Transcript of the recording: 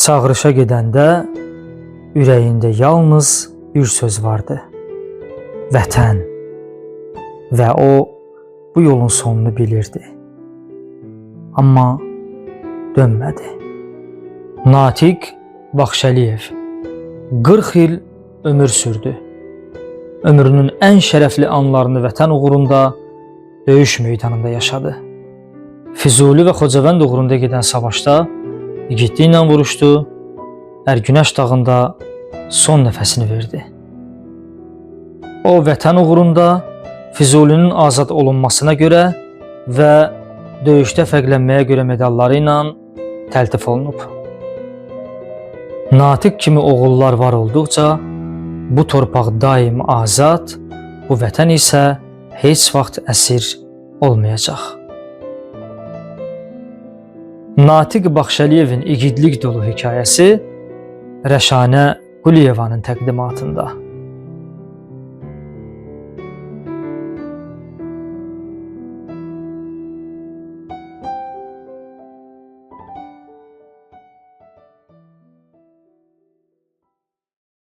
Çağırışa gedəndə ürəyində yalnız bir söz vardı: Vətən. Və o bu yolun sonunu bilirdi. Amma dönmədi. Natiq Baxşəliyev 40 il ömür sürdü. Ömrünün ən şərəfli anlarını vətən uğrunda döyüş meydanında yaşadı. Füzuli və Xocavənd uğrunda gedən savaşda igidliklə vuruşdu, Ərgünəş dağında son nəfəsini verdi. O vətən uğrunda Füzulinin azad olunmasına görə və döyüşdə fərqlənməyə görə medalları ilə təltif olunub. Natiq kimi oğullar var olduqca bu torpaq daim azad, bu vətən isə heç vaxt əsir olmayacaq. Natiq Baxşəliyevin igidlik dolu hekayəsi Rəşanə Quliyevanın təqdimatında.